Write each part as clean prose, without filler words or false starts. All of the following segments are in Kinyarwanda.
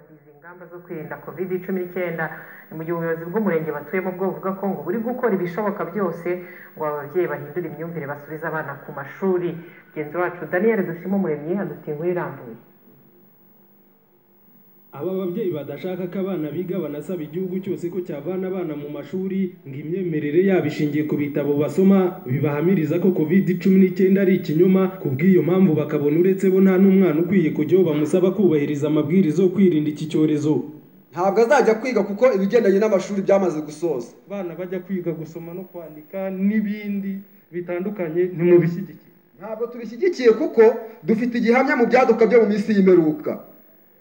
Kubahiriza ingamba zo kwirinda COVID-19. Ni mu gihe ubuyobozi bw'umurenge batuyemo bwo buvuga ko ngo buri gukora ibishoboka byose ngo aba babyeyi bahindure imyumvire, basubize abana ku mashuri. Mugenzi wacu Daniel Dushima Umuremyi adufitiye inkuru irambuye. Aba babyeyi badashaka ko abana biga banasaba igihugu cyose ko cyavana abana mu mashuri, ngo imyemerere yabo ishingiye ku bitabo basoma bibahamiriza ko COVID-19 ari ikinyoma. Ku bw'iyo mpamvu bakabona uretse bo nta n'umwana ukwiye kujyaho bamusaba kubahiriza amabwiriza yo kwirinda iki cyorezo. Ntabwo azajya kwiga kuko ibigendanye n'amashuri byamaze gusoza. Abana bajya kwiga gusoma no kwandika n'ibindi bitandukanye, ntimubishyigikiye? Ntabwo tubishyigikiye kuko dufite igihamya mu byaduka byo mu minsi y'imperuka,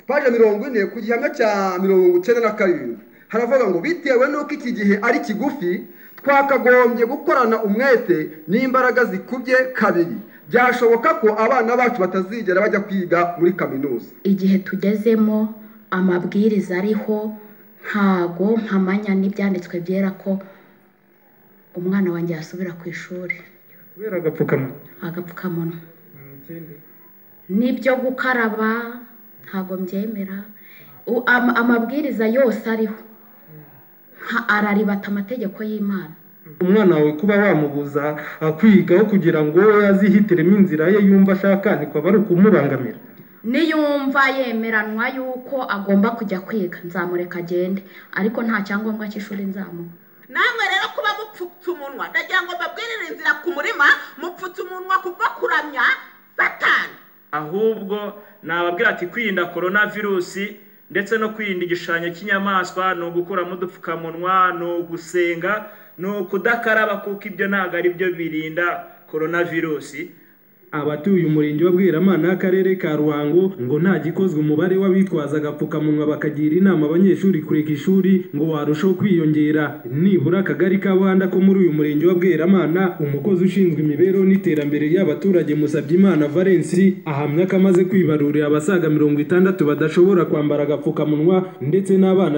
paje 40 ku gihamya cya 97, haravuga ngo: "Bitewe n'uko iki gihe ari kigufi, twakagombye gukorana umwete n'imbaraga zikubye kabiri. Byashoboka ko abana bacu batazigera bajya kwiga muri kaminuza." Igihe tugezemo, amabwiriza ariho, ntago mpamanya n'ibyanditswe byera ko umwana wanjye yasubira ku ishuri. Kubera agapfukamunwa? Agapfukamunwa. Ikindi? N'ibyo gukaraba ntago mbyemera. Amabwiriza yose ariho araribata amategeko y'Imana. Umwana wawe kuba wamubuza kwigaho kugira ngo azihitiremo inzira ye yumva ashaka, ntikwaba ari ukumubangamira? Niyumva yemeranwa yuko agomba kujya kwiga, nzamureka agende, ariko nta cyangombwa cy'ishuri nzamuha. Namwe rero kuba mupfutse umunwa, ndagira ngo mbabwirire inzira ku murima, mupfutse umunwa kubwo kuramya Satani. Ahubwo nababwira ati kwirinda korona virusi ndetse no kwirinda igishushanyo cy'inyamaswa ni ugukuramo udupfukamunwa, ni ugusenga, ni ukudakaraba, kuko ibyo ntabwo ari byo birinda korona virusi. Abatuye umurenge wa Bweramana n'akarere ka Ruhango ngo nta gikozwe, umubare w'abitwaza agapfukamunwa bakagira inama abanyeshuri kureka ishuri ngo warushaho kwiyongera. Nibura akagari ka Buhanda ko muri uyu murenge wa Bweramana, umukozi ushinzwe imibereho n'iterambere ry'abaturage, Musabyimana Valensi, ahamya ko amaze kwibarurira abasaga 60 badashobora kwambara agapfukamunwa ndetse n'abana.